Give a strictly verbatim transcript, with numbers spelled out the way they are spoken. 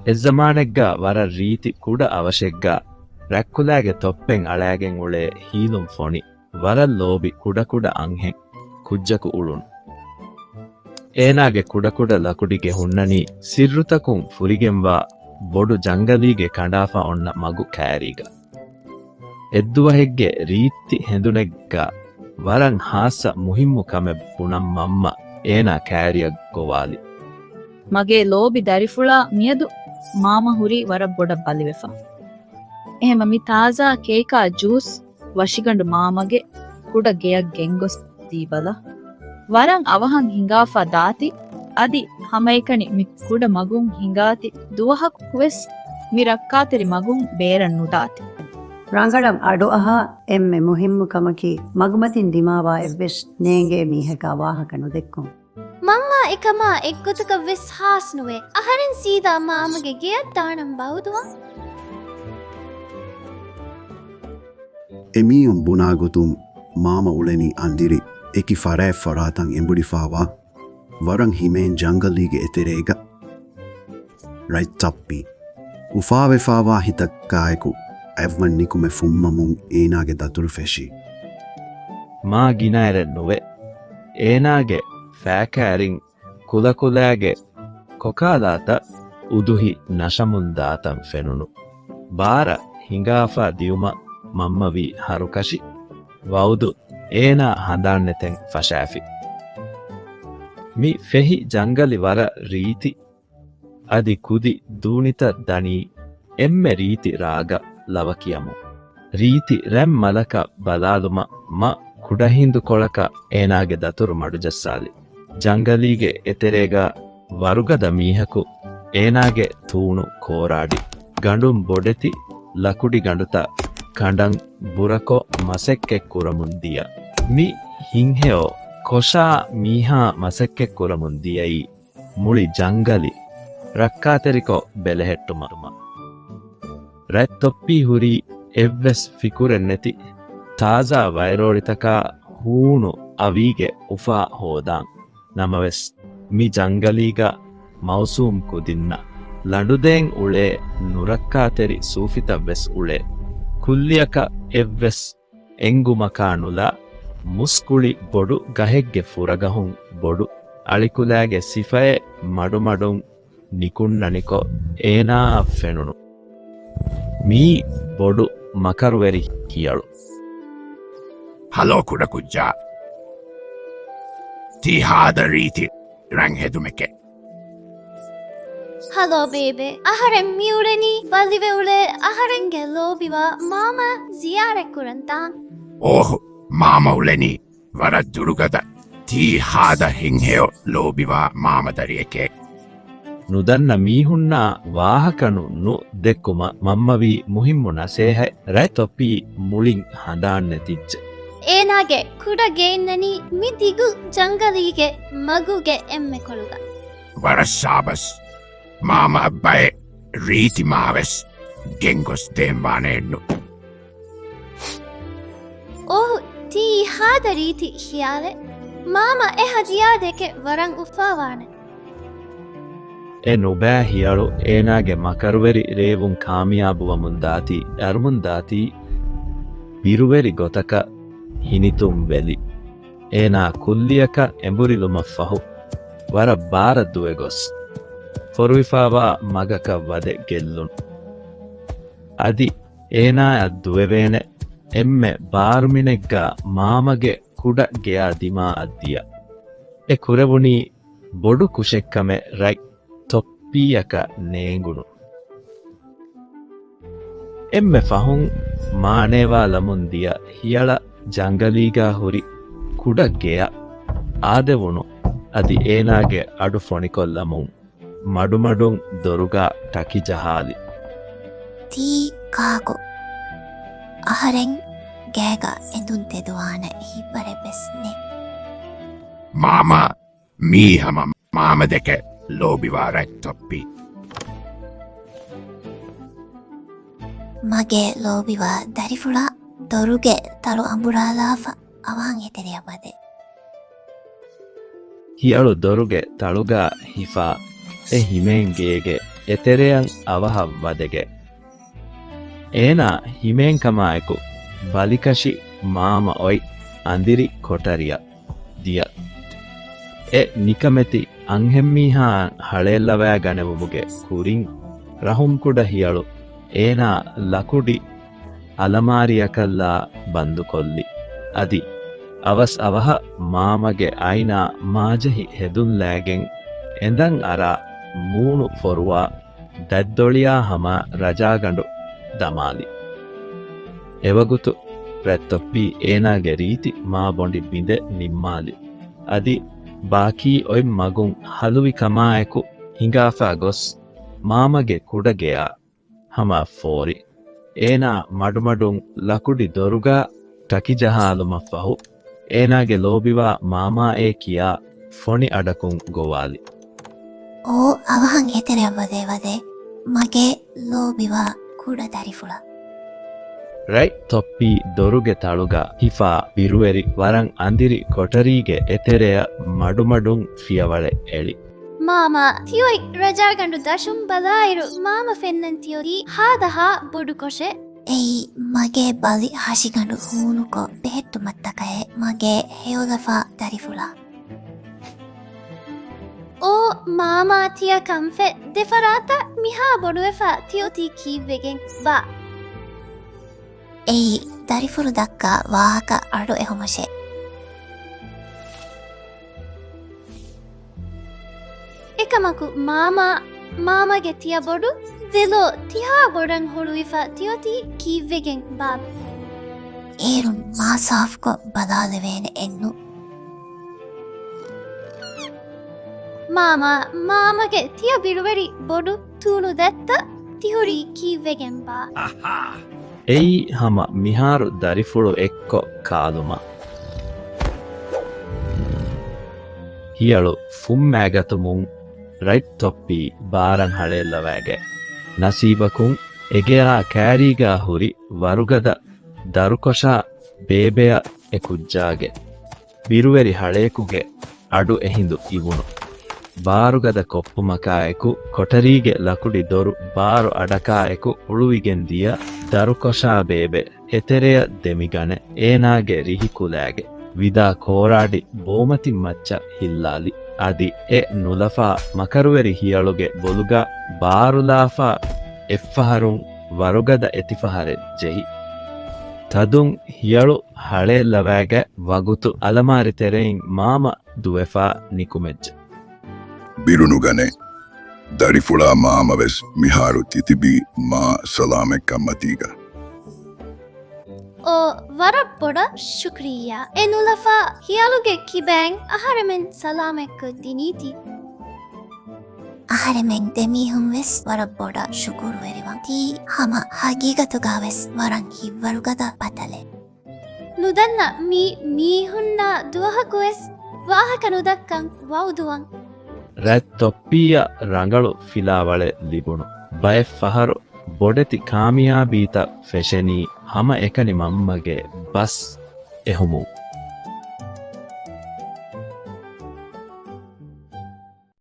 އެއްޒަމާނެއްގަ ވަރަށް ރީތި ކުޑަ އަވަށެއްގަ ރަތްކުލައިގެ ތޮއްޕެއް އަޅައިގެން އުޅޭ ހީލުން ފޮނި، ވަރަށް ލޯބި ކުޑަކުޑަ އަންހެން ކުއްޖަކު އުޅުނު. އޭނާގެ ކުޑަކުޑަ ލަކުޑިގެ ހުންނަނީ ސިއްރުތަކުން ފުރިގެންވާ ބޮޑު ޖަންގަލީގެ ކަނޑާފަ އޮންނަ މަގު ކައިރީގަ. އެއްދުވަހެއްގެ ރީތި ހެނދުނެއްގަ ވަރަށް ހާއްސަ މުހިއްމު ކަމެއް ބުނަން މަންމަ އޭނާ ކައިރިއަށް ގޮވާލި. މަގޭ ލޯބި ދަރިފުޅާ މިއަދު މާމަ ހުރީ ވަރަށް ބޮޑަށް ބަލިވެފަ. އެހެމަ މި ތާޒާ ކޭކާ ޖޫސް ވަށިގަނޑު މާމަގެ ކުޑަ ގެޔަށް ގެންގޮސް ދީބަލަ. ވަރަށް އަވަހަށް ހިނގާފަ ދާތި، އަދި ހަމައެކަނި މި ކުޑަ މަގުން ހިނގާތި ދުވަހަކު ވެސް މި ރައްކާތެރި މަގުން ބޭރަށް ނުދާތި. ރަނގަޅަށް އަޑުއަހާ، އެންމެ މުހިއްމު ކަމަކީ މަގުމަތިން ދިމާވާ އެއްވެސް ނޭނގޭ މީހަކާ ވާހަކަ ނުދެއްކުން. މަންމާ އެކަމާ އެއްގޮތަކަށް ވެސް ހާސް ނުވޭ. އަހަރެން ސީދާ މާމަގެ ގެޔަށް ދާނަން ބައުދުވަން. އެމީހުން ބުނާގޮތުން މާމަ އުޅެނީ އަނދިރި އެކި ފަރާތް ފަރާތަށް އެނބުރިފާވާ ވަރަށް ހިމޭން ޖަންގަލީގެ އެތެރޭގަ. ރަތްތައްޕި އުފާވެފާވާ ހިތަކާއެކު އަތްވަން ނިކުމެ ފުއްމަމުން އޭނާގެ ދަތުރު ފެށި. މާ ގިނައިރެއް ނުވެ. އޭނާގެ ފައިކައިރިން ކުލަކުލައިގެ ކޮކާލާތައް އުދުހި ނަށަމުން ދާތަން ފެނުނު. ބާރަށް ހިނގާފަ ދިއުމަށް މަންމަވީ ހަރުކަށި. ވައުދު އޭނާ ހަނދާންނެތެން ފަށާފި. މި ފެހި ޖަންގަލި ވަރަށް ރީތި. އަދި ކުދި ދޫނިތައް ދަނީ އެންމެ ރީތި ރާގަށް ލަވަ ކިޔަމުން. ރީތި ރަތް މަލަކަށް ބަލާލުމަށް މަ ކުޑަހިނދުކޮޅަކަށް އޭނާގެ ދަތުރު މަޑުޖައްސާލި. ޖަންގަލީގެ އެތެރޭގަ ވަރުގަދަ މީހަކު އޭނާގެ ތޫނު ކޯރާޑި ގަނޑުން ބޮޑެތި ލަކުޑިގަނޑުތައް ކަނޑަން ބުރަކޮށް މަސައްކަތް ކުރަމުން ދިޔަ. މި ހިންހެޔޮ ކޮށާ މީހާ މަސައްކަތް ކުރަމުން ދިޔައީ މުޅި ޖަންގަލި ރައްކާތެރިކޮށް ބެލެހެއްޓުމަށް. ރަތްތޮއްޕީ ހުރީ އެއްވެސް ފިކުރެއް ނެތި ތާޒާ ވައިރޯޅިތަކާ ހޫނު އަވީގެ އުފާ ހޯދާން. ނަމަވެސް، މި ޖަންގަލީގަ މައުސޫމް ކުދިންނަށް ލަނޑުދޭން އުޅޭ ނުރައްކާތެރި ސޫފިތައް ވެސް އުޅޭ. ކުއްލިއަކަށް އެއްވެސް އެނގުމަކާ ނުލާ، މުސްކުޅި ބޮޑު ގަހެއްގެ ފުރަގަހުން ބޮޑު އަޅިކުލައިގެ ސިފައެއް މަޑުމަޑުން ނިކުންނަނިކޮށް އޭނާއަށް ފެނުނު. މީ ބޮޑު މަކަރުވެރި ހިޔަޅު. ހަލޯ ކުޑަކުއްޖާ. ތީ ހާދަ ރީތި ރަންހެދުމެކޭ. ހަލޯ ބޭބެ. އަހަރެން މިއުޅެނީ ބަލިވެ އުޅޭ އަހަރެންގެ ލޯބިވާ މާމަ ޒިޔާރަތް ކުރަން ތާން. އޯހް، މާމަ އުޅެނީ ވަރަށް ދުރުގަދަ ތީ ހާދަ ހިންހެޔޮ ލޯބިވާ މާމަދަރިއެކޭ. ނުދަންނަ މީހުންނާ ވާހަކަ ނު، ނު ދެއްކުމަށް މަންމަވީ މުހިއްމު ނަސޭހަތް. ރަތް ތޮއްޕީ މުޅިން ހަނދާން ނެތިއްޖެ. އޭނާގެ ކުޑަ ގެއިންނަނީ މި ދިގު ޖަންގަލީގެ މަގުގެ އެންމެ ކޮޅުގަ. ވަރަށް ޝާބަސް. މާމަ ބައެއް ރީތި މާވެސް ގެންގޮސް ދޭންވާނެއެއްނު. އޯހް، ތީ ހާދަ ރީތި ޚިޔާލެއް. މާމަ އެ ހަދިޔާ ދެކެ ވަރަށް އުފާވާނެ. އެ ނުބައި ހިޔަޅު އޭނާގެ މަކަރުވެރި ރޭވުން ކާމިޔާބުވަމުން ދާތީ، އަރުމުން ދާތީ، ބިރުވެރި ގޮތަކަށް ހިނިތުން ވެލި. އޭނާ ކުއްލިއަކަށް އެނބުރިލުމަށްފަހު، ވަރަށް ބާރަށް ދުވެ ގޮސް، ފޮރުވިފާވާ މަގަކަށް ވަދެ ގެއްލުން. އަދި އޭނާއަށް ދުވެވޭނެ އެންމެ ބާރުމިނެއްގާ މާމަގެ ކުޑަ ގެޔާ ދިމާއަށް ދިޔަ. އެ ކުރެވުނީ ބޮޑު ކުށެއްކަމެއް ރަތް ތޮއްޕީއަކަށް ނޭނގުނު. އެންމެ ފަހުން މާނޭވާލަމުން ދިޔަ ހިޔަޅަށް ޖަންގަލީގާ ހުރި ކުޑަ ގެޔަށް އާދެވުނު އަދި އޭނާގެ އަޑު ފޮނިކޮށްލަމުން މަޑުމަޑުން ދޮރުގާ ޓަކި ޖަހާލި. ތީ ކާކު؟ އަހަރެން ގޭގަ އެނދުން ތެދުވާނެ ހިތްވަރެއް ވެސް ނެތް. މާމާ، މީ ހަމަ މާމަ ދެކެ ލޯބިވާ ރަތް ތޮއްޕީ. މަގޭ ލޯބިވާ ދަރިފުޅާ ދޮރުގެ ތަޅު އަނބުރާލާފަ އަވަހަށް އެތެރެއަށް ވަދެ. ހިޔަޅު ދޮރުގެ ތަޅުގާ ހިފާ އެ ހިމޭން ގޭގެ އެތެރެއަށް އަވަހަށް ވަދެގެން. އޭނާ ހިމޭންކަމާއެކު ބަލިކަށި މާމަ އޮތް އަނދިރި ކޮޓަރިއަށް ދިޔަ. އެ ނިކަމެތި އަންހެންމީހާއަށް ހަޅޭއްލަވައިގަނެވުމުގެ ކުރިން ރަހުމްކުޑަ ހިޔަޅު އޭނާ ލަކުޑި އަލަމާރިއަކަށްލާ ބަންދުކޮށްލި. އަދި އަވަސް އަވަހަށް މާމަގެ އައިނާ މާޖެހި ހެދުން ލައިގެން އެނދަން އަރާ މޫނު ފޮރުވާ ދަތްދޮޅިއާ ހަމަ ރަޖާގަނޑު ދަމާލި. އެވަގުތު ރަތްތޮއްޕީ އޭނާގެ ރީތި މާބޮނޑި ބިނދެ ނިންމާލި. އަދި ބާކީ އޮތް މަގުން ހަލުވި ކަމާއެކު ހިނގާފަ ގޮސް މާމަގެ ކުޑަ ގެޔާ ހަމަ ފޯރި. އޭނާ މަޑުމަޑުން ލަކުޑި ދޮރުގަ ޓަކިޖަހާލުމަށްފަހު، އޭނާގެ ލޯބިވާ މާމާއޭ ކިޔާ ފޮނި އަޑަކުން ގޮވާލި. އޯ، އަވަހަށް އެތެރެއަށް ވަދެ ވަދެ، މަގޭ ލޯބިވާ ކުޑަ ދަރިފުޅާ. ރަތް ތޮއްޕީ ދޮރުގެ ތަޅުގަ ހިފާ ބިރުވެރި ވަރަށް އަނދިރި ކޮޓަރީގެ އެތެރެއަށް މަޑުމަޑުން ފިޔަވަޅެއް އެޅި. މާމާ، ތިއޮތް ރަޖާގަނޑު ދަށުން ބަލާއިރު، މާމަ ފެންނަން ތިއޮތީ ހާދަހާ ބޮޑުކޮށެއް. އެއީ މަގޭ ބަލި ހަށިގަނޑު ހޫނުކޮށް ބެހެއްޓުމަށްޓަކައޭ، މަގޭ ހެޔޮލަފާ ދަރިފުޅާ. އޯ މާމާ، ތިޔަ ކަންފަތް ދެފަރާތަށް މިހާ ބޮޑުވެފަ ތިއޮތީ ކީއްވެގެން ބާ؟ އެއީ ދަރިފުޅު ދައްކާ ވާހަކަ އަޑު އެހުމަށޭ. އެކަމަކު މާމާ، މާމަގެ ތިޔަ ބޮޑު ދެލޯ ތިހާ ބޮޑަށް ހުޅުވިފަ ތިއޮތީ ކީއްވެގެން ބާ؟ އޭރުން މާ ސާފުކޮށް ބަލާލެވޭނެ އެއްނު. މާމާ، މާމަގެ ތިޔަ ބިރުވެރި ބޮޑު ތޫނު ދައްތަ ތިހުރީ ކީއްވެގެން ބާ؟ އެއީ ހަމަ މިހާރު ދަރިފުޅު އެއްކޮށް ކާލުމަށް. ހިޔަޅު ފުއްމައިގަތުމުން ރަތް ތޮއްޕީ ބާރަށް ހަޅޭއްލަވައިގެން. ނަސީބަކުން އެގެއާ ކައިރީގާ ހުރި ވަރުގަދަ ދަރުކޮށާ ބޭބެއަށް އެ ކުއްޖާގެ ބިރުވެރި ހަޅޭކުގެ އަޑު އެހިނދު އިވުނު. ބާރުގަދަ ކޮއްޕުމަކާއެކު ކޮޓަރީގެ ލަކުޑި ދޮރު ބާރު އަޑަކާއެކު ހުޅުވިގެން ދިޔަ ދަރުކޮށާ ބޭބެ އެތެރެއަށް ދެމިގަނެ، އޭނާގެ ރިހި ކުލައިގެ ވިދާ ކޯރާޑި ބޯމަތިން މައްޗަށް ހިއްލާލި. އަދި އެ ނުލަފާ މަކަރުވެރި ހިޔަޅުގެ ބޮލުގަ ބާރުލާފަ އެއްފަހަރުން ވަރުގަދަ އެތިފަހަރެއް ޖެހި. ތަދުން ހިޔަޅު ހަޅޭއްލަވައިގެ ވަގުތު އަލަމާރި ތެރެއިން މާމަ ދުވެފާ ނިކުމެއްޖެ. ބިރުނުގަނެ، ދަރިފުޅާ މާމަވެސް މިހާރު ތިތިބީ މާ ސަލާމަތްކަންމަތީގަ. އޯ، ވަރަށް ބޮޑަށް ޝުކުރިއްޔާ. އެ ނުލަފާ ހިޔަޅުގެ ކިބައިން އަހަރެމެން ސަލާމަތްކޮށްދިނީތީ. އަހަރެމެން ދެމީހުންވެސް ވަރަށް ބޮޑަށް ޝުކުރުވެރިވަން. ތީ ހަމަ ހަގީގަތުގަވެސް ވަރަށް ހިތްވަރުގަދަ ބަތަލެއް. ނުދަންނަ މީ މީހުންނާ ދުވަހަކުވެސް ވާހަކަ ނުދައްކަން ވައުދުވަން. ރަތް ތޮއްޕީއަށް ރަނގަޅު ފިލާވަޅެއް ލިބުނު. ބައެއް ފަހަރު ބޮޑެތި ކާމިޔާބީތައް ފެށެނީ ހަމައެކަނި މަންމަގެ ބަސް އެހުމުން.